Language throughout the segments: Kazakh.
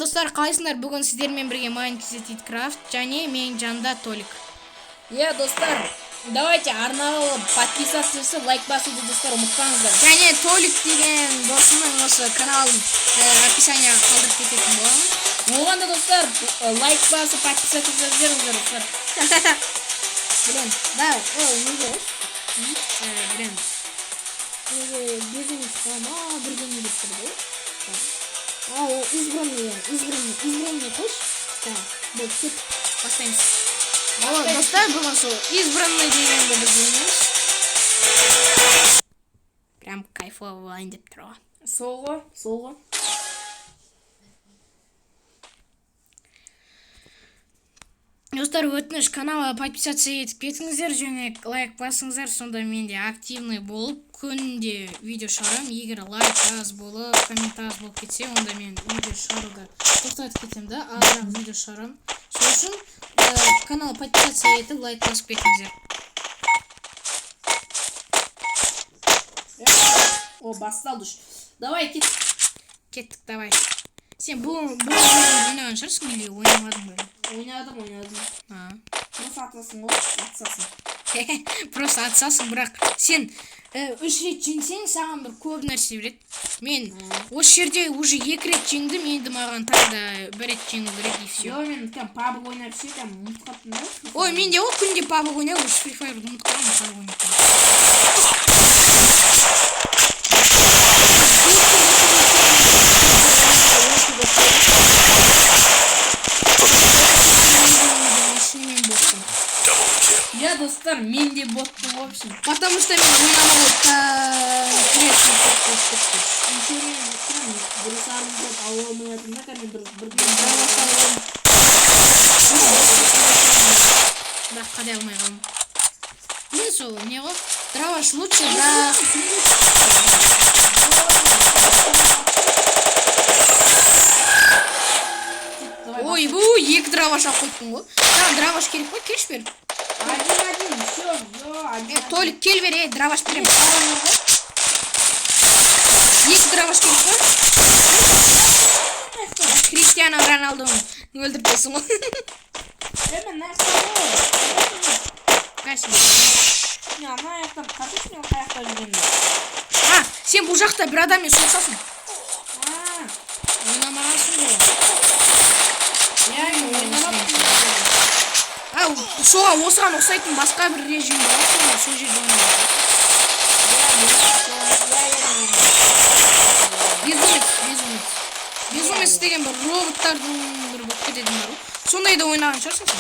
Достар, қалайсыңдар? Бүгін сіздермен бірге Майнкрафт Крафт және менің жанымда Толик. Иә, достар, давайте арнаға подписаться жасап, лайк басуды, достар, ұмытпаңыздар. Және Толик деген досымның осы каналын описанияға қалдырып кететін боламын. Оған да, достар, лайк басып, подписаться жасап жіберіңіздер, достар. Блин, да, о, неге? Блин. Неге безумец ма бірдеңе деп тұр ғой? А, ол избранный, избранный, избранный қойшы. Так, болды, кеттік, бастаймыз. Вот, достар, бүгін сол избранный дегенді біз ойнаймыз. Прям кайфово болайын деп тұр ғой. Сол ғой, сол ғой. Достар, өтініш, каналға подписаться етіп кетіңіздер және лайк басыңыздар, сонда мен де активный болып күнде видео шығарамын. Егер лайк аз болып, коммент аз болып кетсе, онда мен видео шығаруды тоқтатып кетемін да, азырақ видео шығарамын. Сол үшін каналға подписаться етіп, лайк басып кетіңіздер. О, басталды уж. Давай, кеттік. Кеттік, давай. Сен бұл ойнаған шығарсың или ойнамадың ба? Ойнадым, ойнадым. А. Просто атасың ғой, атсасың. Просто атсасың, бірақ сен үш рет жеңсең, саған бір көп нәрсе береді. Мен осы жерде уже екі рет жеңдім, енді маған тағы да бір рет жеңу керек, и все. Йо, мен прям пабг ойнап ше, прям ұмытып қалыппын да. Ой, мен де ғой күнде пабг ойнап, уже Free Fire'ды ұмытып қалғанмын, пабг ойнап. Шынымен боттым. Иә, достар, мен де боттым, в общем. Потому что мен ойнамауға конкретно көп болып кетті. Еще мен прям дұрыс армызып ала алмай жатырмын да, кәдімгі дұрыс бір Бірақ қадай алмай қалдым. Мен сол не ғой, дробаш лучше, бірақ ой, бұл екі дробаш алып қойыппын ғой. Саған дробаш керек па? Келші бері. Один один, все, все, один. Толик, кел бері, дробаш беремін. Екі дробаш керек па? Криштиану Роналдоны өлтіріп тастайсың ғой. Мен мына жақта ғой. Қайсы? Мен ана жақтан қарашы, мен қай жақта жүргенімді. А, сен бұл жақта бір адаммен соғысасың. А, ойнамағансың ғой. Иә, мен ойнамаппын. А, соған осыған ұқсайтын басқа бір режим бар, сол жерде ойнау. Безумец, безумец. Безумец деген бір роботтардың бір болып кететін бар ғой. Сондай да ойнаған шығарсың сен.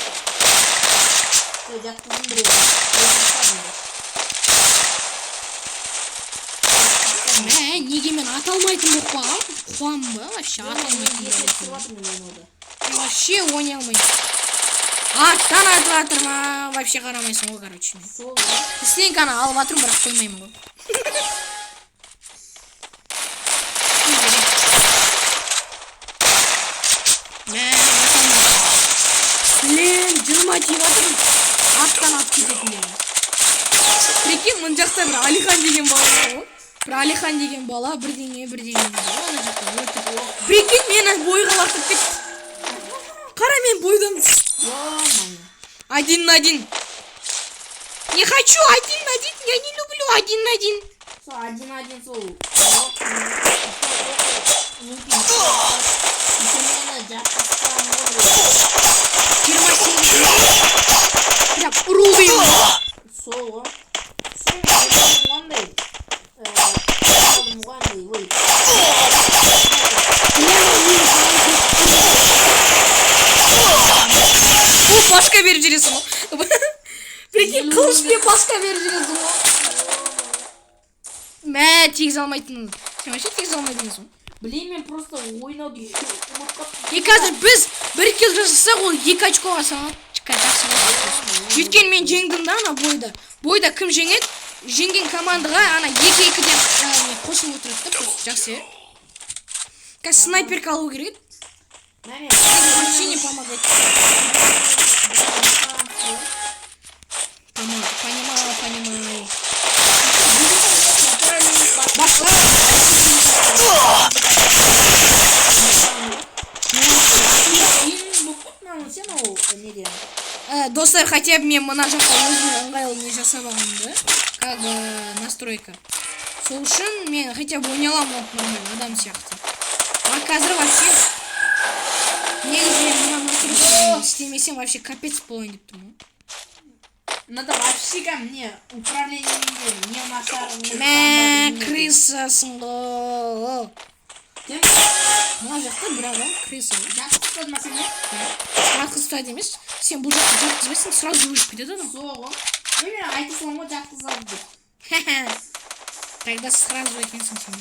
Жатқызым біреуін. Мә, неге мен ата алмайтын болып қалғанмын? Қуамын ба вообще, ата алмайтын болып қалғанмын. Мен вообще ойнай алмаймын. Арттан атып жатыр ма, вообще қарамайсың ғой, короче. Сол ғой. Стенканы алып жатырмын, бірақ қоймаймын ғой. Мә, ата алмаймын. Блин, жыныма тиіп жатыр. Арттан атып кететін деген. Прикинь, мына жақта бір Алихан деген бала бар ғой. Бір Алихан деген бала бірдеңе бірдеңе дейді ғой, ана жақта өлтіріп. Прикинь, мені бойға лақтырып кетті. Қара, мен бойдан. Ё-моё. Один на один. Не хочу один на один, я не люблю один на один. Сол один на один сол. 28. Прям ұру деймін ғой. Сол ғой. Сол мен андай. Алдым ғой андай, ой. О, пашка беріп жүресің ғой. Прикинь, қылышпен пашка беріп жүресің ғой. Мә, тигізе алмайтын. Сен вообще тигізе алмайды екенсің ғой. Блин, мен просто ойнауды ұмытып қалыппын. И қазір біз бір килл жасасақ, ол екі очкоға саналады. Жақсы болады. Өйткені мен жеңдім да ана бойда. Бойда кім жеңеді? Жеңген командаға ана екі-екіден не, қосылып отырады да, просто жақсы, иә? Қазір снайперка алу керек еді. Мә, мен Вообще не помогает. Понимаю, понимаю, понимаю. Басқа. Неде? Достар, хотя бы мен мына жақта өзіме ыңғайлы не жасап алғанмын да, как бы настройка. Сол үшін мен хотя бы ойнай аламын вот нормально, адам сияқты. А қазір вообще негізі мен мына настройканы істемесем, вообще капец болайын деп тұрмын ғой. Мынада вообще кәдімгі не управлениеде не нашар, не. Мә, крысасың ғой. Кім? Мына жақта бір адам крыса ғой. Жатқызды ма сені? Жатқызды емес, сен бұл жақта жатқызбайсың, сразу өліп кетеді адам. Сол ғой. Мен айта саламын ғой жатқызады деп. Тогда сразу екенсің сен.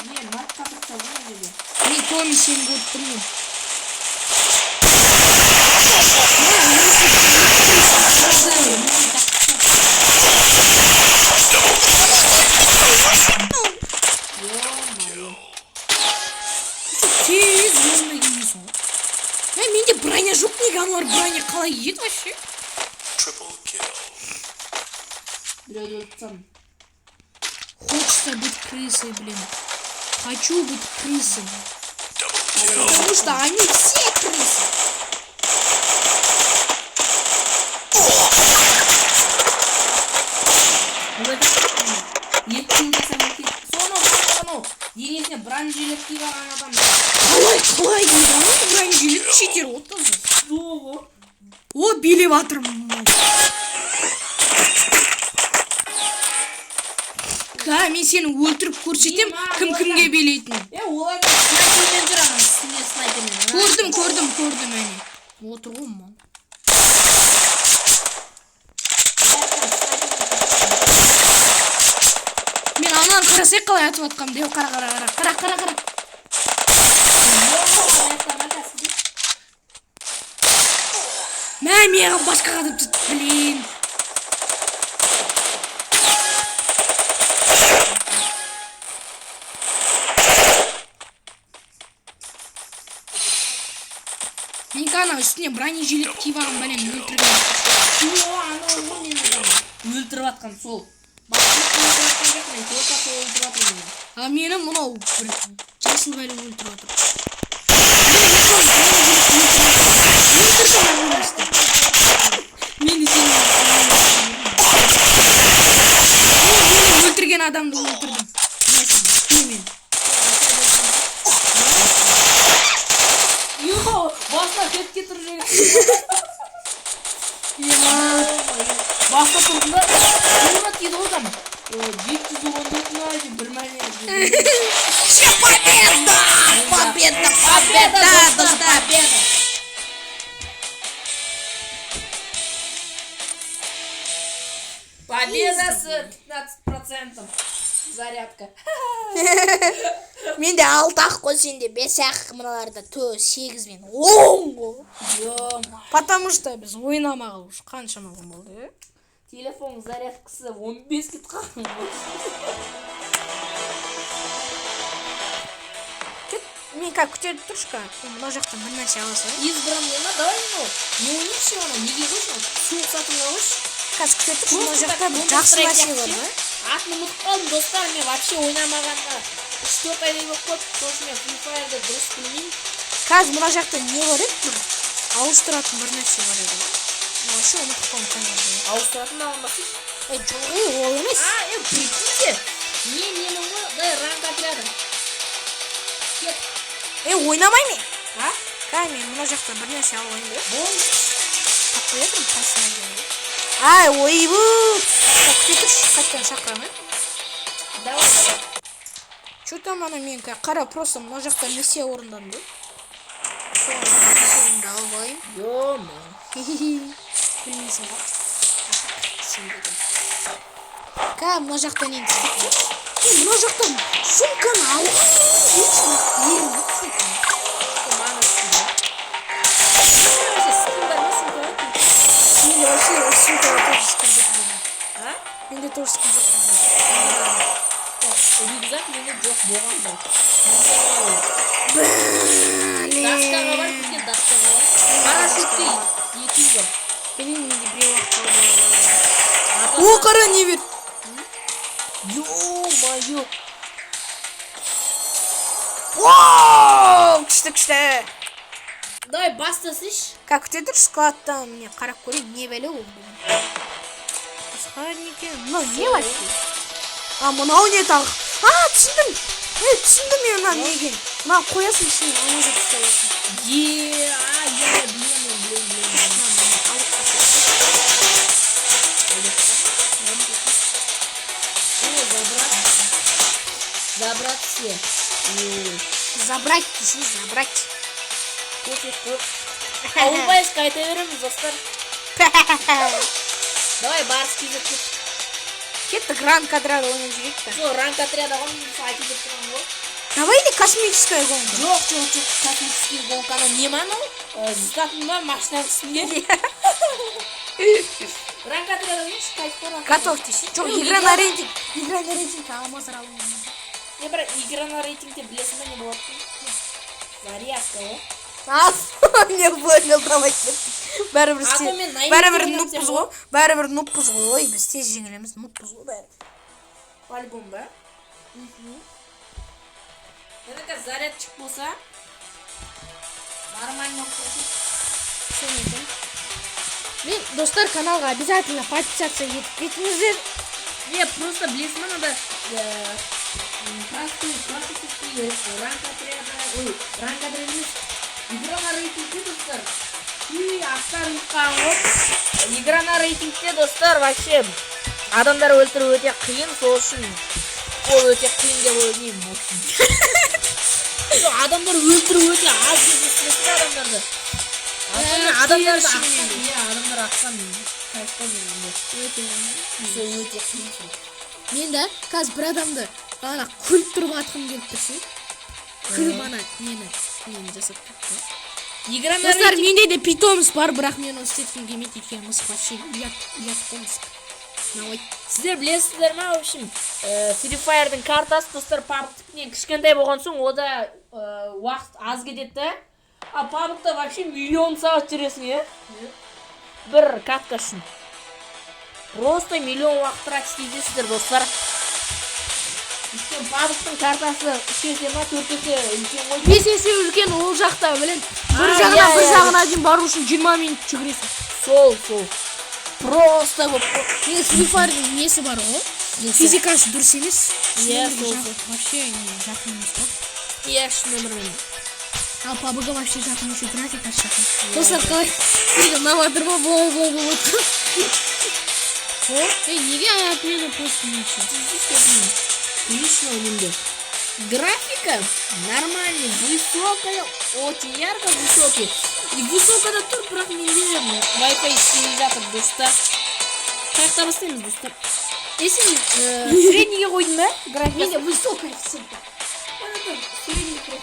Не, мат қатырып тастады ғой мына жерде. Мен Томми, сені көріп тұрмын. Мені жатқызды. Ё-моё. Тез орнына келмейсің ғой. Мә, менде броня жоқ, неге аналар броня қалай киеді вообще? Triple kill. Біреуді өлтіріп тастадым. Хочется быть крысой, блин. Хочу быть крысой. Double kill. Потому что они все крысы. Екі килл жасап екен. Соны анау денесіне бронежилет киіп алған адам. Қалай киеді анау бронежилет, читер ғой таза. Сол ғой. О, билеп жатырмын. Ка, мен сені өлтіріп көрсетем, Дима, кім кімге билейтінін. Е, олар снайпермен жүр, ана үстінде снайпермен. Көрдім, көрдім, көрдім, әне. Отыр ғой мал. Мен ананы қарасай қалай атып жатқанымды. Деу, қара, қара, қара, қара, қара, қара. Мә, маған басқа қадып түсті, блин. Менікі ана үстіне бронежилет киіп алған бәлем өлтірген. Анау ғой менің адамым. Өлтіріп жатқан сол. Басқа өлтіріп жатқан жоқ, мен только сол өлтіріп жатыр мені. А мені мынау бір жасыл бәле өлтіріп жатыр. Мені екі бронежилет өлтіріп жатыр. Өлтірді наконец-то. Мені сен мені өлтірген адамды өлтірдім. Мен. Йо, басына хед кетіріп жіберген. Басына тұрдым да, тура тиді ғой там. 714 ма, бір мәне. Все, победа! Победа, победа, достар! Победа! Победа с 15% зарядка. Менде алты ақ қой, сенде бес ақ, мыналарда сегіз бен 10 ғой. Ё. Потому что біз ойнамағалы уже қаншама күн болды, иә? Телефон зарядкасы 15 кетіп қалған ғой. Кет, мен қазір күтіп тұршы ка. Мына жақтан бір нәрсе ала салайын. Избранный ма? Давай ну. Не ойнайықшы ана, неге қойшы, суық сатып қойшы. Қазір күте тұршы, мына жақта бір жақсы нәрсе бар да. Атын ұмытып қалдым, достар, мен вообще ойнамағанына 3-4 айдай болып қалды. Сол үшін мен Free Fire'ды дұрыс білмеймін. Қазір мына жақта не бар еді, бір ауыстыратын бір нәрсе бар еді ғой. Мен вообще ұмытып қалдым қай жерде. Ауыстыратын маған басайшы. Ей, жоқ, ей, ол емес. А, е, прикиньте. Мен немін ғой, дай ранг отряда. Кет. Ей, ойнамаймын мен. А? Қазір мен мына жақта бір нәрсе алып алайын да. Болды. Таппай жатырмын қайсысына екенін. Ай, ойбу. Күте тұршы, қайтадан шақырамын, иә? Давай, давай. Че там ана мен қара, просто мына жақта миссия орындадым да. Соны миссияңды алып алайын. Ё-моё. Білмейсің ғой. Сен деген. Ка, мына жақта нені істеп тұршы? Е, мына жақтан сумканы алған лично бермейді сумканы. Маған скин. Вообще скин бар ма сумкаға? Менде вообще сумкаға тоже скин жоқ болды. А? Менде тоже скин жоқ болды. Рюкзак менде жоқ болған жоқ. Доскаға бар, бізге доскаға бар. Парашютке екеу бар. Блин, менде біреу ақ қалды. О, О, қара, не бер. Ё-моё. Вау, күшті, күшті. Давай бастасайшы. Как күте тұр, складта міне қарап көрейін, не бәле ол бүгін. Басқа не екен? Мынау не вообще? А, мынау не тағы? А, түсіндім. Е, түсіндім мен мынаны не екенін. Мына қоясың ішіне, алмаз етіп саласың. Е, а, иә, білемін, білемін, білемін. Алып қоясың. О, забрать. Забрать все. О, Забрать десей, забрать. Пофиг қой. Ауылбаевқа айта береміз, достар. Давай, барыс кезек кеттік. Кеттік, ранг отряда ойнап жүрейік та. Сол ранг отряда ғой, мен сол айтып деп тұрмын ғой. Давай или космическая гонка. Жоқ, жоқ, жоқ, космический гонка ны не ма анау? Зытатын ба машинаның үстінде? Ранг отряда емес, кайф қой ранг. Готов десе. Жоқ, Жоқ, игра на рейтинг. Игра на рейтинг алмаздар алу мүмкін. Не, бірақ игра на рейтингте білесің ба не болады? Зарядка ғой. А, не понял, давай кеттік. Бәрібір А то сте- мен наивный бәрібір ойнап нубпыз жүрмін. ғой. Бәрібір нубпыз ғой. Ой, біз тез жеңілеміз, нубпыз ғой бәрібір. По-любому ба? Енді қазір зарядчик болса, нормально болып тұрсын. Сен екен. Мен, достар, каналға обязательно подписаться етіп кетіңіздер. Не, просто білесің ба, надо простой, классический ранг отряда, ой, ранг отряда емес, игра на рейтингте, достар. Үй, ақтар ұйыққан ғой. Игра на рейтингте, достар, вообще адамдар өлтіру өте қиын, сол үшін ол өте қиын деп ойлаймын, в общем. Сол адамдар өлтіру өте аз кездестіресің адамдарды. Особенно адамдарды қиын. аққан, иә, адамдар аққан кайф қой негізінде. Сол өте қиын сол. Мен де қазір бір адамды ана күліп тұрып атқым келіп тұр ше. Күліп ана нені жасап кетті. Игра на Достар, рейтинг. менде де питомец бар, бірақ мен оны істеткім келмейді, өйткені мысық вообще ұят, ұят қой мысық. Ұнамайды. Сіздер білесіздер ма, в общем, Free Fire'дың картасы, достар, PUBG-тікінен кішкентай болған соң, ода уақыт аз кетеді да. А PUBG-та вообще миллион сағат жүресің, иә? Бір катка үшін. Просто миллион уақыт тратить етесіздер, достар. Өйткені PUBG-тың картасы үш есе ма, төрт есе үлкен ғой. Бес есе үлкен ол жақта, білін. Бір А, жағынан иә, бір иә. жағына дейін бару үшін 20 минут жүгіресің. Сол, сол. Просто көп қой. Негізі Free Fire'дың несі бар ғой? Физикасы дұрыс емес. Иә, Шынымен сол, вообще не, жақын емес қой. Иә, шын өмірмен. Ал PUBG вообще жақын, еще графикасы жақын. Достар, қалай? Сізге ұнап жатыр ма? Былай былай болып жатқан. О, ей, неге отмена поста ночью? Лично ойнаймын. Графика нормальный, высокая, очень ярко высокий. И высокада тұр, бірақ менде Wi-Fi істемей жатыр, достар. Қай жақта бастаймыз, достар? Е, сен среднийге қойдың ба графикасын? Менде высокая всегда. Средний тұр.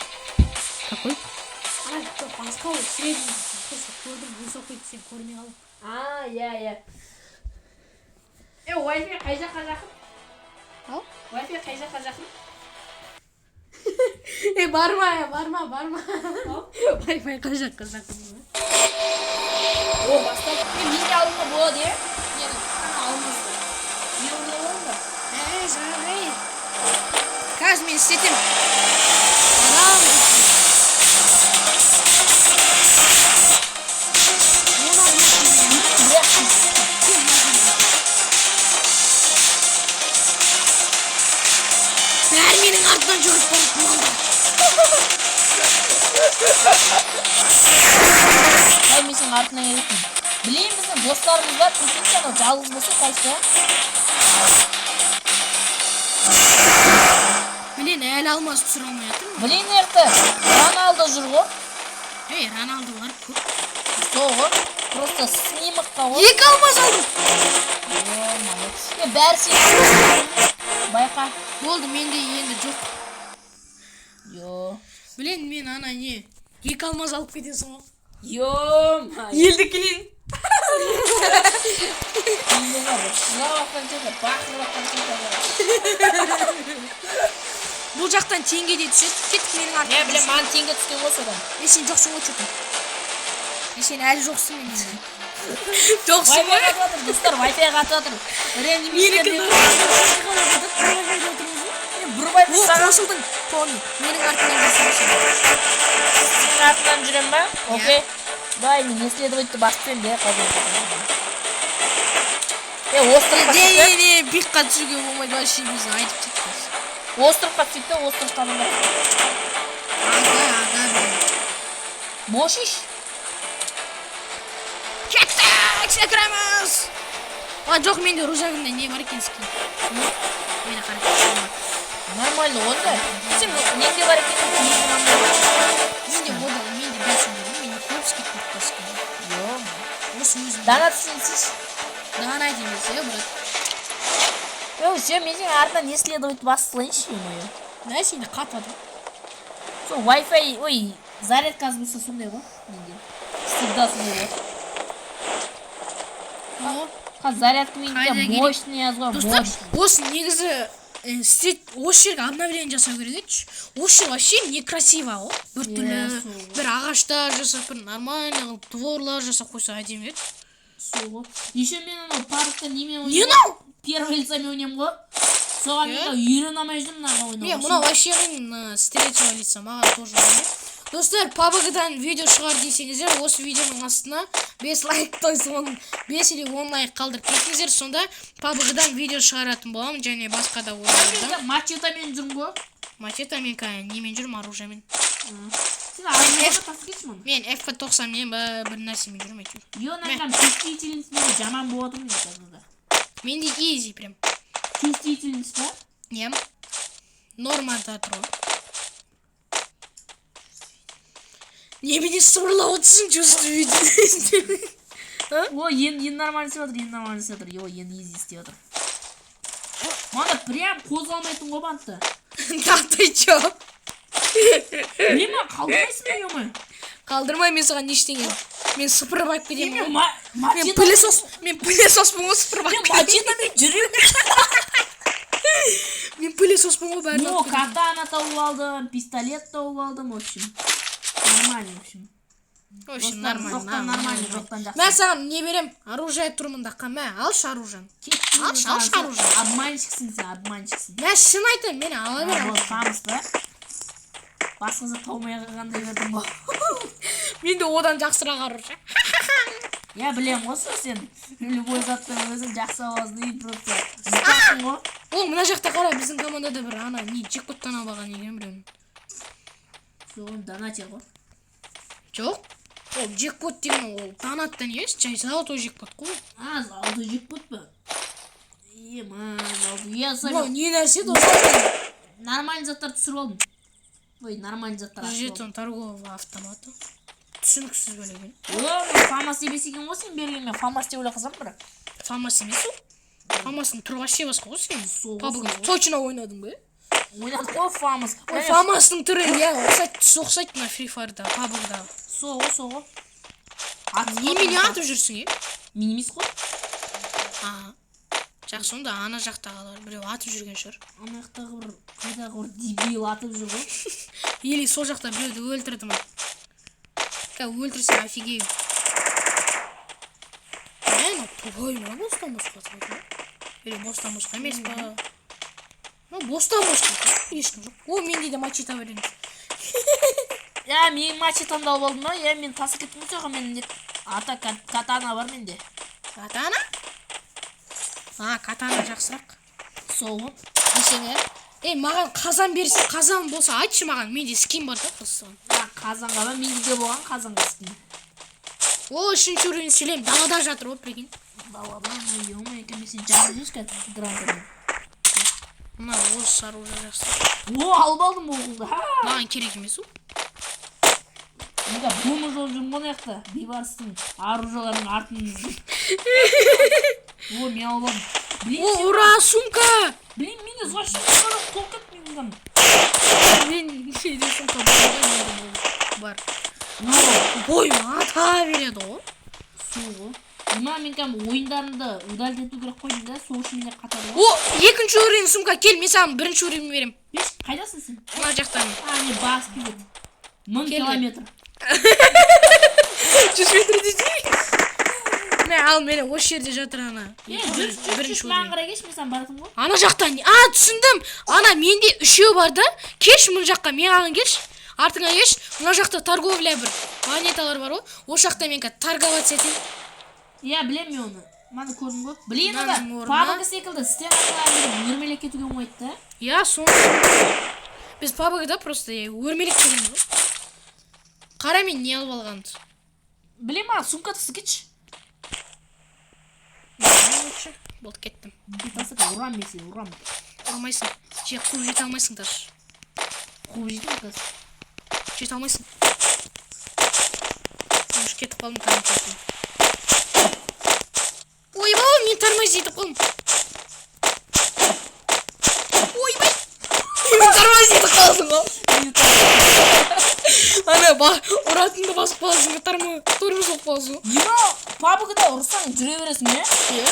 Какой? А, жоқ, басқа ол средний. Просто көрдім, высокий сен көрмей қалдың. А, иә, иә. Е, Wi-Fi қай жаққа жақын? Ал? Wi-Fi қай жаққа жақын? Е, барма, барма, барма. Wi-Fi қай жаққа жақын? О, бастап. Е, мен де алуға болады, иә? Нені? Ана алмазды. Мен ұрлап аламын ба? Ә, жарай. Қазір мен істетемін. Адам. Мен алмаз жіберемін. Бәрі менің артымнан жүгіріп барады малдар. Ай, мен сенің артынан келетін. Білемін, біздің достарымыз бар, прикиньте, анау жалғыз болса қайсы? Блин, әлі алмаз түсіре алмай жатырмын. Блин, ерті Роналдо жүр ғой. Ей, Роналдолар көп. Сол ғой. Просто снимокқа ғой. Екі алмаз алдым. Ё-моё. Е, бәрі сен байқа. Болды, менде енді жоқ. Йо. Блин, мен ана не? Екі алмаз алып кетесің ғой. Ё-моё. Елдікінен. Жылап жатқан жерде, бақырып жатқан жерде. Бұл жақтан теңге де түседі. Кеттік менің артымнан. Не білем, маған теңге түскен ғой содан. Е, сен жоқсың ғой что-то. Е, сен әлі жоқсың мен енді. Жоқсың Wi-Fi ғой. қатып жатыр, достар, Wi-Fi қатып жатыр. Менікі Реанимация. О, Бір Wi-Fi саған қосылдың, Томи. Менің артымнан жүрсің сен. Сенің артынан. артынан жүрем ба? Окей. Давай, мен исследовать басып тастайын бе қазір. Е, островқа Не, түсейік та. не, не, пикқа түсуге болмайды вообще, біз айтып кеттік. Островқа түсейік та, островта адамдар. Ага, блин. Бош иш. Кеттік, секіреміз. А, жоқ, менде рюкзагымда не бар екен, скин. Мені қара. Нормально онда. Сен неде бар екен? Менде ода, менде бес сондай ғой, менде көп скин, көп скин. Йо. Осы өзім. Донат сенсіз. Донат емес, е, брат. Ө, все, мен сенің артынан исследовать басып салайыншы, ё-моё. Да, сенде қатып жатыр. Сол Wi-Fi, ой, зарядкасы болса сондай ғой менде. Всегда сондай болады. О, Қазір зарядка Қайда менде керек? мощный аз ғой, Достар, мощный. осы негізі істет, осы жерге обновление жасау керек еді. Осы жер вообще некрасиво ғой. Біртүрлі Иә, сол. бір ағаштар жасап, бір нормально қылып дворлар жасап қойса, әдемі еді. Сол ғой. Еще мен анау паркта немен Не ойнаймын? мынау? Первый лицамен ойнаймын ғой. Соған мен Иә? үйрене алмай жүрмін мынаға Не, ойнауға. мынау вообще қиын, мына с третьего лица маған тоже ұнамайды. Достар, PUBG-дан видео шығар десеңіздер, осы видеоның астына 5 лайк, то есть 10, 5 или 10 лайк қалдырып кетіңіздер, сонда PUBG-дан видео шығаратын боламын және басқа да ойындардан. Мен мачетамен жүрмін ғой. Мачета, мен қазір немен жүрмін, оружиемен. Сен оружиеға тасып кетші мұны. Мен FP90-мен ба, бір нәрсемен жүрмін әйтеуір. Йо, мына чувствительность менде жаман болып жатыр мен қазір да. Менде изи прям. Чувствительность па? Не. Нормада тұр ғой. Немене сыбырлап отырсың, чувствительность? О, енді нормально істеп жатыр, енді нормально істеп жатыр. Йо, енді изи істеп жатыр. Мана прям қозғалмайтын ғой бантты. Да ты чё? Білемін, қалдырмайсың ба, ё-моё? Қалдырмай мен саған ештеңе. Мен сыпырып алып кетемін Мен ғой. Мен мачета пылесос, мен пылесоспын ғой, сыпырып мен алып кетемін. мачетамен жүремін. Мен пылесоспын ғой, бәрін О, алып кетемін. катана тауып алдым, пистолет тауып алдым, в общем. Нормально, в общем. В общем, Достар, нормально. жоқтан нормально, жоқтан жақсы. Мә, саған не берем? Оружие тұр мында. Мә, алшы оружиені. Кеттің, Алшы, алшы сен оружие. Обманщиксің сен, обманщиксің. Мә, шын айтамын, мені ала бер. Вот фамас па? Басқа зат таумай қалғандай бердім ғой. Менде одан жақсырақ оружие. Я білемін ғой, сол сен любой заттың өзің жақсы аласың и просто зытасың ғой. О, мына жақта қара, біздің командада бір ана не джекпоттан алып алған екен біреуін. Сол донатер ғой. Жоқ. Ол джекпот деген ол донаттан емес, жай золотой джекпот қой. А, золотой джекпот па? Ема, золотой. Я Мынау сами не нәрсе, достар? нормальный заттар түсіріп алдым. Ой, нормальный заттар ашып алдым. Жетон торгового автомата. Түсініксіз бөлеген. О, мен фамас емес екен ғой сен берген, мен фамас деп ойлап қалсам бірақ. Фамас емес ол. Фамастың түрі вообще басқа ғой сен. Сол ғой, PUBG сол ғой. точно ойнадың ба? Ойнадық қой фамас. Ой, Фамастың түрі иә ұқсайды, түсі ұқсайды мына Free Fire'да, PUBG-да. Сол ғой, сол ғой. Атып Немене қалдым. атып жүрсің, е? Мен емес қой. А. Жақсы, онда ана жақтағылар біреу атып жүрген шығар. Ана жақтағы бір қайдағы бір дебил атып жүр ғой. Или сол жақта біреуді өлтірді ма? Қазір өлтірсе, офигею. Мә, мынау тупой ма, бостан босқа атып отыр? Или бостан босқа емес па? Ну, бостан босқа атады, ешкім жоқ. О, менде де мачете бар еді. Я менің мачетамды алып алдым ба? Я мен тасып кеттім ғой соған, мен ата катана бар менде. Катана? А, катана жақсырақ. Сол ғой. Десең, ә? Ей, маған қазан берсе, қазан болса айтшы маған. Менде скин бар да қылсың. А, қазанға ба? Менде де болған қазанға скин. О, үшінші уровень шлем далада жатыр ғой, прикинь. Далада, ой, ё-моё, екен мен сені жарып жүрсің қазір гранатамен. Мына осы оружие жақсы. О, алып алдым оғыңды. Ха! Маған керек емес ол. Мен бомж болып жүрмін ғой мына жақта. Бейбарыстың оружияларының артын іздеп. О, мен алып алдым. Блин, О, ура, сумка! блин, менде вообще сумка жоқ, толып кетті менің там. Мен менде сумка бар ғой, менде бұл бар. О, Ой, ата береді ғой. сол ғой. Мына мен кәдімгі ойындарымды удалить ету керек қой деймін да, сол үшін менде қатады ғой. О, екінші уровень сумка, кел, мен саған бірінші уровень беремін. Беш, қайдасың сен? Мына жақтан. А, не басып кетеді. 1000 Кел, кел. километр. 100 метр десей. Мә, ал, мені осы жерде жатыр ана. Е, жүр, жүр, Бірінші жүр, маған уровень. қарай келші, мен саған баратырмын ғой. Ана жақтан, а, түсіндім. Ана менде үшеу бар да. Келші мына жаққа, мен маған келші. Артыңа келші. Мына жақта торговля, бір монеталар бар ғой, ол жақта мен қазір торговаться етемін. Иә, білемін мен оны. Маны көрдім ғой. Блин, ана Мынаның орнына- пабг секілді стенаға өрмелеп кетуге болмайды да. Иә, соны біз пабгда просто өрмелеп келеміз ғой. Қара, мен не алып алғанымды. Білем, маған сумка тасып кетші. Лучше. Болды, кеттім. Тасып, ұрам мен сені, ұрам. Ұрмайсың же, қуып жете алмайсың даже. Қуып жетемін қазір. Жете алмайсың. Уже кетіп қалдым конкретно. Ойбай, мен тормозить етіп қалдым. Ойбай, мен тормозить етіп қалдым ғой. Ана ұратынды басып қаласың ғой, тормоз болып қаласың ғой. Ема, пабгда ұрсаң, жүре бересің, иә? Иә,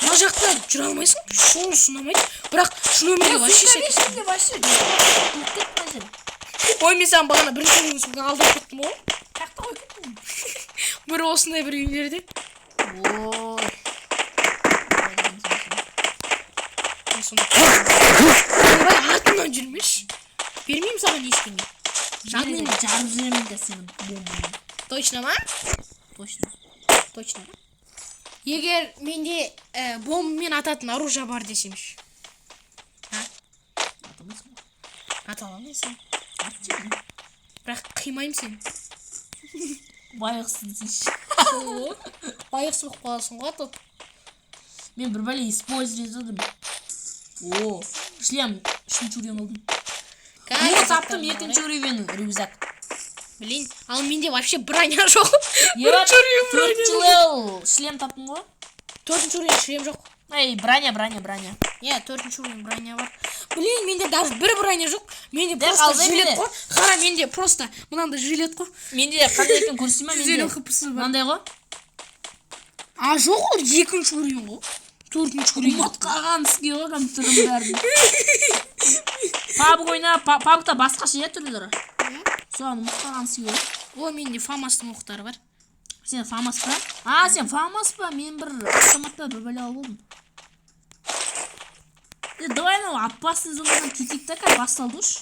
мына жақта жүре алмайсың, сонысы ұнамайды, бірақ шын өмірде вообще сәйкес. Сумка вообще қуып кетті мына жер. Ой, мен саған бағана бірінші күні сумка алдырып кеттім ғой. Қаяқта қойып кеттің? Бір осындай бір үйлерде. Ой. Мен сонда, ойбай, артымнан жүрмеші, бермеймін саған ештеңе, жадный. Жарып жіберемін қазір сені бомбамен. Точно ма? Точно. Точно ма? Егер менде бомбамен ататын оружие бар десемші, а? Атамайсың ғой. Ата аламын мен сені. Ат жібермін. Бірақ қимаймын сені. Байғұсың десейші. Байғұс болып қаласың ғой, а то. Мен бір бәле использовать етіп. О, шлем үшінші уровень алдым. Қазір О, таптым заттарды екінші уровень рюкзак. Блин, ал менде вообще броня жоқ. Ебать, Бірінші уровень броня. төртінші левел шлем таптым ғой. Төртінші уровень шлем жоқ. Эй, броня, броня, броня. Иә, төртінші уровень броня бар. Блин, менде даже бір броня жоқ. Менде Дәл просто қалды жилет менде. қой. Қара, менде просто мынандай жилет қой. Менде қандай екенін көрсетейін ба? 150 Менде хпсы бар. мынандай ғой. А, жоқ, ол екінші уровень ғой. Төртінші уровень. Ұмытып қалған іске ғой компьютердің бәрін. Пабг ойна, пабгта басқаша, иә, түрлері. Соны ұмытып қалған іске ғой. О, менде фамастың оқтары бар. Сен фамас па? А, сен фамас па? Мен бір автоматта бір бәле алып алдым. Е, давай анау опасный зонадан кетейік та, қазір басталды уж.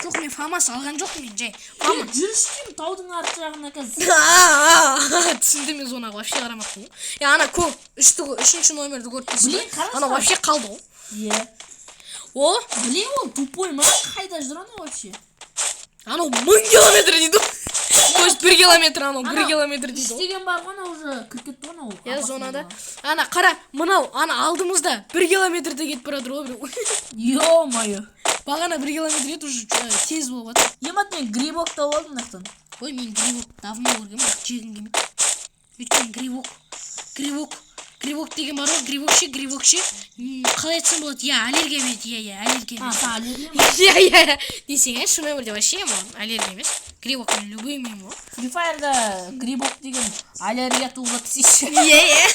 Жоқ, мен фамас алған жоқпын, мен жай. Фама жүрші деймін таудың арты жағына қазір. Түсіндім, мен зонаға вообще қарамаппын ғой. Е, ана көп үшті, үшінші номерді көріп тұрсың Блин, ба? қарасana. Анау вообще қалды ғой. Иә. О, Блин, ол тупой ма? Қайда жүр анау вообще? Анау 1000 километр дейді ғой. То есть 1 километр, анау бір Анау километр үш дейді ғой. деген бар ғой, анау уже кіріп кетті ғой анау. Иә, Опасный зонада. зонаға. Ана қара, мынау, ана алдымызда 1 километрде кетіп бара жатыр ғой біреу. Ё-моё. Бағана 1 километр еді, уже тез болып жатыр. Емат, мен грибок тауып алдым мына жақтан. Ой, мен грибок давно көргенмін, бірақ жегім келмейді. Өйткені грибок деген бар ғой, грибок ше, грибок ше. Қалай айтсам болады? Иә, аллергия береді, иә, аллергия А, береді. саған аллергия ма? Иә, десең, иә, шын өмірде вообще маған аллергия емес. Грибок мен любимый ғой. Free Fire'да грибок деген аллергия туғызады десейші. Иә.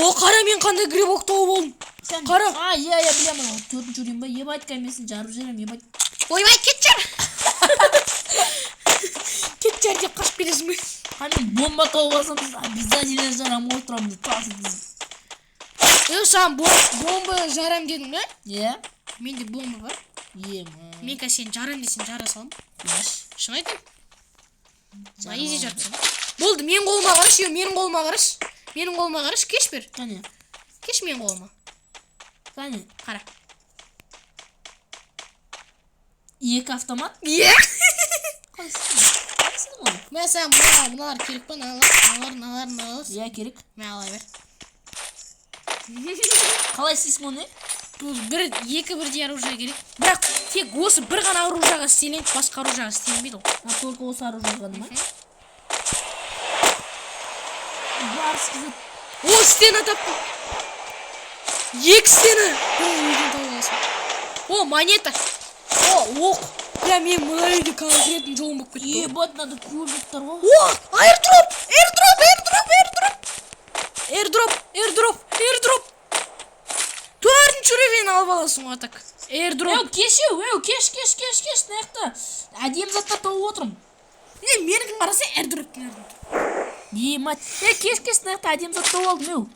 О, қара, мен қандай грибок тауып алдым. Сен- Қара. А, иә, білемін, анау төртінші уровень ба? Ебать, мен сені жарып жіберемін, ебать. Ойбай, кет жар. Кет жар деп қашып кетесің бе? А, мен бомба тауып алсам, обязательно жарамын ғой, тұрамын деп тас еткізіп. Е, саған бомба жарам дедің бе? Иә. Менде бомба бар. Ема. Мен қазір сені жарам десем, жара саламын. Шын айтамын. На изи жарып тастадым. Болды, менің қолыма қарашы, е, менің қолыма қарашы. Менің қолыма қарашы, кеш бер. Кәне, Кеш менің қолыма. кәне. Қара. Екі автомат. Иә. Қалай істедің? Қалай істедің оны? Мә, саған мыналар керек па? Мыналар, мыналар, мыналар, мыналар. Иә, керек. Мә, ала бер. Қалай істейсің оны? Бұл бір, екі бірдей оружие керек. Бірақ тек осы бір ғана оружиеға істелінеді, басқа оружиеға істелінбейді ол. А, только осы оружие ғана ма? Барс қызы. О, стена таптым. Екі стена. Бір үйден тауып аласың. О, монета. О, оқ. Бля, мен мына үйде конкретно жолым болып кетті ғой. Ебать, надо көп заттар ғой. О, airdrop, airdrop, airdrop, airdrop. Airdrop, airdrop, airdrop. Төртінші уровень алып аласың ғой, так. Airdrop. Еу, кеш, еу, кеш, кеш, кеш, кеш, мына жақта әдемі заттар тауып отырмын. Не, менікін қараса, airdrop nerede? Ебать. Е, кеш, кеш, мына жақта әдемі зат тауып алдым, еу.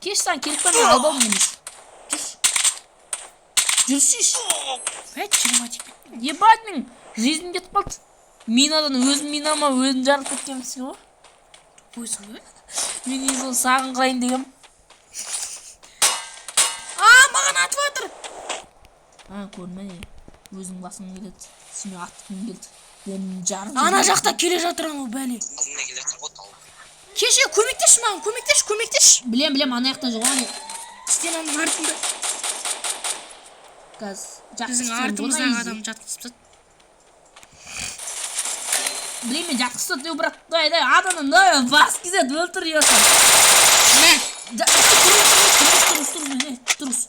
Кеш, саған керек па, мен алып алдым емес. Жүрші. Жүрсейші. Бә, 20 тиіп. Ебать, мен жизнь кетіп қалды. Минадан өзім минама өзім жарылып кеткенсің ғой. Тупойсың ба? Мен негізі саған қылайын дегем. А, маған атып жатыр. А, көрме не. Өзің басың келеді. Сені атқым келді. Бомбаны жарып. Ана жақта келе жатыр анау бәле. Алдында келе жатыр ғой тауып. Кеше көмектесші маған, көмектесші, көмектесші. Білем, білем, ана жақта жоқ ана. Стенаның артында. Қазір Біздің артымыздағы адам жатқызып тастады. Білем, мен жатқызып тастады, бірақ дай, дай, адамнан дай, бас кезеді, өлтір еші. Мә, Тұрғыз, тұрғыз, тұрғыз, тұрғыз.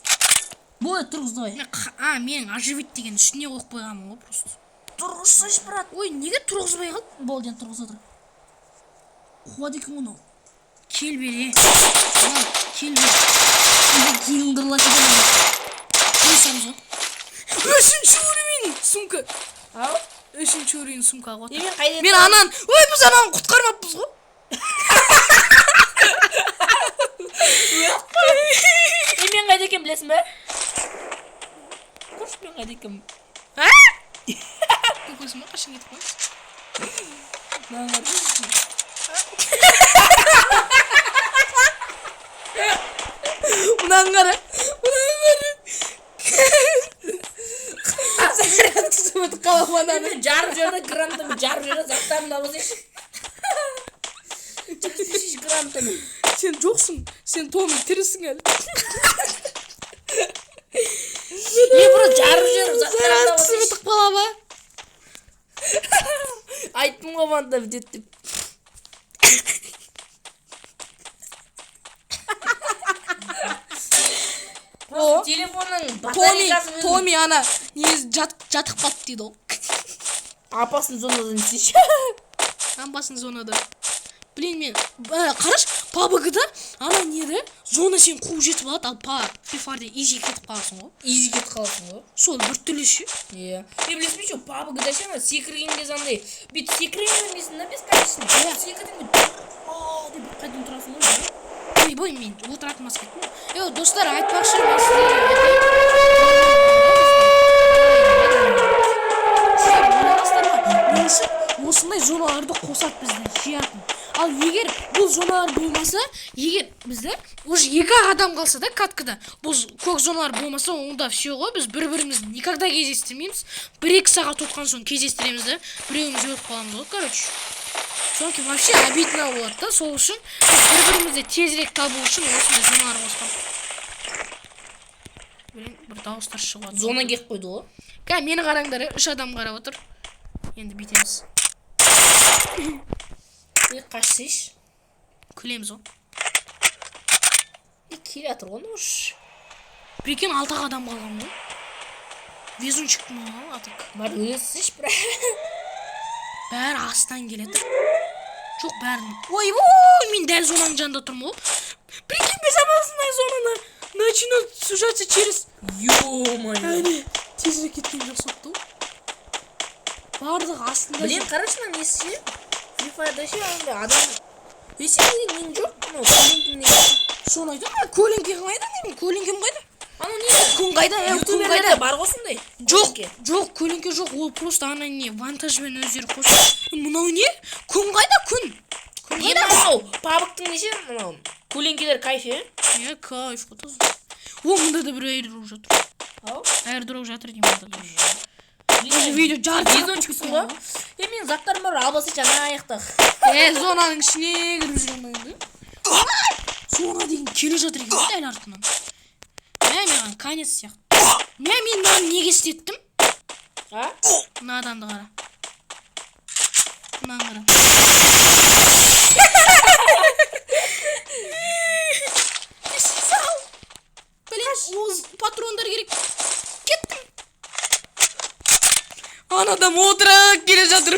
Болды, тұрғыз, давай. мен а, мен оживить деген үстіне қойып қойғанмын ғой просто. Тұрғызсайшы, брат. Ой, неге тұрғызбай қалды? Болды, енді тұрғыз отыр. Қуады екен оны. Кел бері. Ал, кел бері. Үйде киімің дырылады екен. Қойсамыз ғой. Үшінші уровень сумка. Ау? Үшінші уровень сумка ғой. Е, мен қайда Мен анан, ой, біз ананы құтқармаппыз ғой. Е, мен қайда екенмін білесің бе? Көрші, мен қайда екенмін. А? Тупойсың ба? Қашан кетіп қалдың? Мынаны қарасайшы. Мынаны қара. Мынаны қара. Заряд түсіп өтіп қаламын ананы. Мен жарып жіберді гранатамен, жарып жіберді, заттарымды алып алсайшы. Жарып гранатамен. Сен жоқсың. Сен Томми тірісің әлі. Е, бро, жарып жіберіп, заттарымды Заряд алып түсіп алсайшы. өтіп қала ма? Айттым ғой манда бітеді деп. Просто телефонның Томми, батарейкасы өзінің Томми ана не жатып қалды дейді ғой. Апасын зонадан істейші. Амбасын зонада. Блин, мен қарашы, PUBG-да ана неді зона сені қуып жетіп алады, ал па Free Fire'да изи кетіп қаласың ғой. Изи кетіп қаласың ғой. Сол біртүрлі ше. Иә. Е, білесің бе, еще PUBG-да ше, ана секірген кезде андай бүйтіп секіре бермейсің да бесконечно. Секірдің бе, а деп қайтадан тұрасың ғой. Ойбой, мен отыратын маска кеттім. Е, достар, айтпақшы, мен сіздерге айтайын. Сіздер ойланасыздар ма? Не үшін осындай зоналарды қосады бізді жиятын? Ал егер бұл зоналар болмаса, егер бізді уже екі ақ адам қалса да каткада, бұл көк зоналар болмаса, онда все ғой, біз бір бірімізді никогда кездестірмейміз. 1-2 сағат өткен соң кездестіреміз да, біреуіміз өліп қаламыз ғой, короче. Содан кейін вообще обидно болады да. Сол үшін біз бір бірімізді тезірек табу үшін осындай зоналар қосқан. Блин, бір дауыстар шығып жатыр. Зона келіп қойды ғой. Кә, мені қараңдар, е, үш адам қарап отыр. Енді бүйтеміз. Е, қашсайшы. Күлеміз ғой. Е, келе жатыр ғой уж. Прикинь, алты ақ адам қалған ғой. Везунчик маған атық. Бар, өлесінші, бірақ. Бәрі астан келеді. Жоқ, бәрін. Ойбой, мен дәл зонаның жанында тұрмын ғой. Прикинь, безопасная зонаны начинают сужаться через. Ё-моё. Әне, тезірек кеткен жақсы болды ғой. Барлығы астында. Блин, қарашы, мына несі ше? Free Fire'да ше, андай адам. Е, сен неге нең жоқ? Мынау көлеңкең неге? Соны айтамын, көлеңке қайда менің? Көлеңкем қайда? Анау не? Күн қайда? Е, күн Ютуберлерде қайда? бар ғой сондай. Жоқ, Көлеңке. жоқ, көлеңке жоқ. Ол просто ана не, вантажбен өздері қосып. Мынау не? Күн қайда, күн? Күн Не қайда? мынау? PUBG-тың неше мынау? Көлеңкелер кайф, е? Е, кайф қой таза. О, мында да бір аирдроп жатыр. Ау? Аирдроп жатыр деймін мында тоже. Уже видео жарты сағат Везунчиксің ғой. Е, менің заттарым бар, алып алсайшы ана аяқта. Е, зонаның ішіне кіріп жүремін енді. Зона деген келе жатыр екен ғой дәл артынан. Мә, маған конец сияқты. Мә, мен мынаны неге істеттім? А? Мына адамды қара. Мынаны қара. Сал. Блин, оз патрондар керек. Кеттім. Ана адам отырып келе жатыр.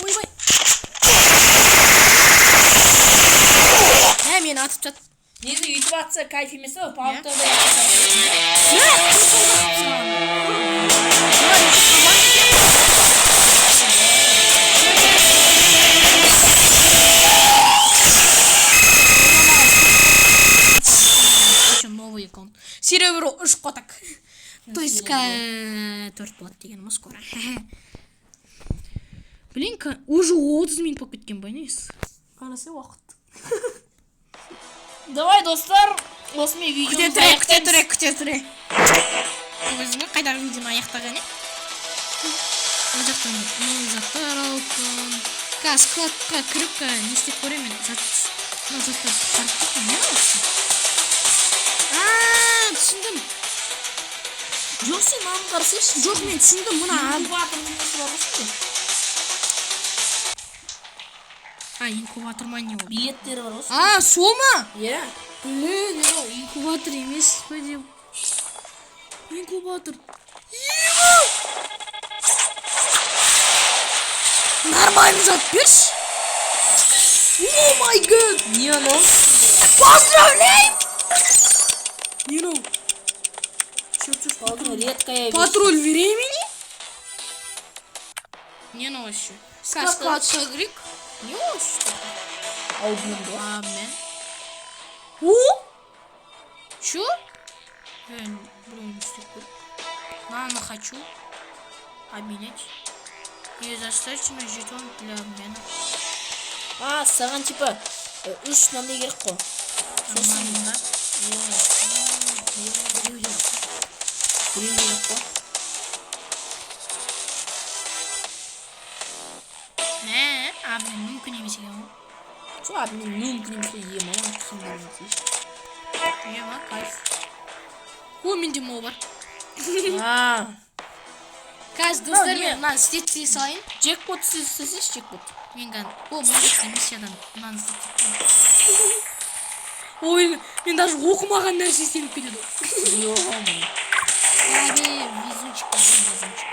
Ойбай. Мә, мені атып жатыр. Негізі өйтіп атса кайф емес ау, PUBG-та. Мә, құтылдық. Еще новый аккаунт. Үш қой так. То есть төрт болады дегенім ғой скоро. Блин, уже 30 минут болып кеткен ба, несі? Қараса уақыт. Давай, достар, осымен Күте видеомызды тұра, күте аяқтаймыз. тұра, күте тұра. Өзің қайдағы видеоны аяқтаған, е? Ол жақтан новый заттар алыппын. Қазір складқа кіріп, не істеп көремін мен зат, мына заттарды қарап тұрмын. Не осы? А, түсіндім. Жоқ, сен мынаны қарасайшы. Жоқ, мен түсіндім мына. Инкубатордың несі бар ғой сенде? А, инкубатор ма, не ол? Билеттері бар ғой. А, сол ма? Иә. Блин, ол инкубатор емес па деп. Инкубатор. Ема! Нормальный зат берші. Oh my God! Не анау? Поздравляем! Не ну? Алдың редкая вещь. Патруль времени? Не ну вообще. Склад кірейік. Не вообще? Алдым ба? Обмен. О! Чё? Блин, не істеп көр. Мынаны хочу обменять. Недостаточно жетон для обмена. А, саған типа үш мынандай керек қой. Сосын Нормально, да? Біреу керек қой. Мә, обмен мүмкін емес екен ғой. Сол обмен мүмкін емес қой, е, мамам киімдерін. Ема, кайф. О, менде мол бар. А, Қазір, достар, не? мен мынаны істете салайын. Джекпот істесейші, джекпот. Мен қазір, о, мына жақта миссиядан мынаны істеп. Ой, мен даже оқымаған нәрсе істеліп кетеді. Ё-моё. Әбе, везунчик, везунчик.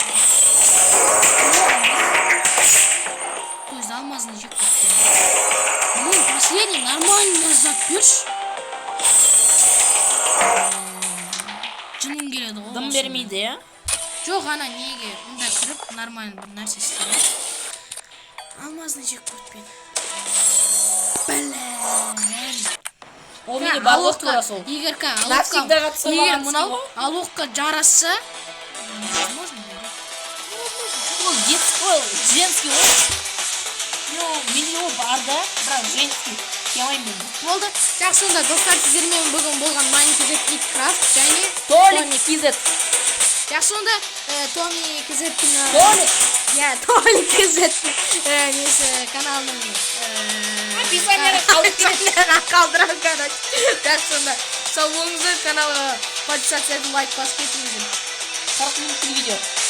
То есть алмазный джекпот. Блин, последний нормальный зат берші. Жыным келеді ғой. Дым осында. бермейді, иә? Жоқ, ана неге мында кіріп нормальный бір нәрсе істеп. Алмазный джекпотпен. Блин. Ол менде бар ғой тура сол. Егер ка Навсегда алокқа, қатыса егер алғансың мынау ғой. алокқа жарасса, возможно, Ол детский, ол женский ғой. Мен ол, менде ол бар да, бірақ женский. Кие алмаймын мен. Болды. Жақсы онда, достар, сіздермен бүгін болған Мани KZ Крафт және Толик KZ. Жақсы онда, Томи KZ-тің Толик. Иә, Толик KZ-тің несі каналының Описанияға қалдырып описанияға қалдырамын, короче. Жақсы онда. Сау болыңыздар, каналға подписаться етіп, лайк басып кетіңіздер. 40 минуттық видео.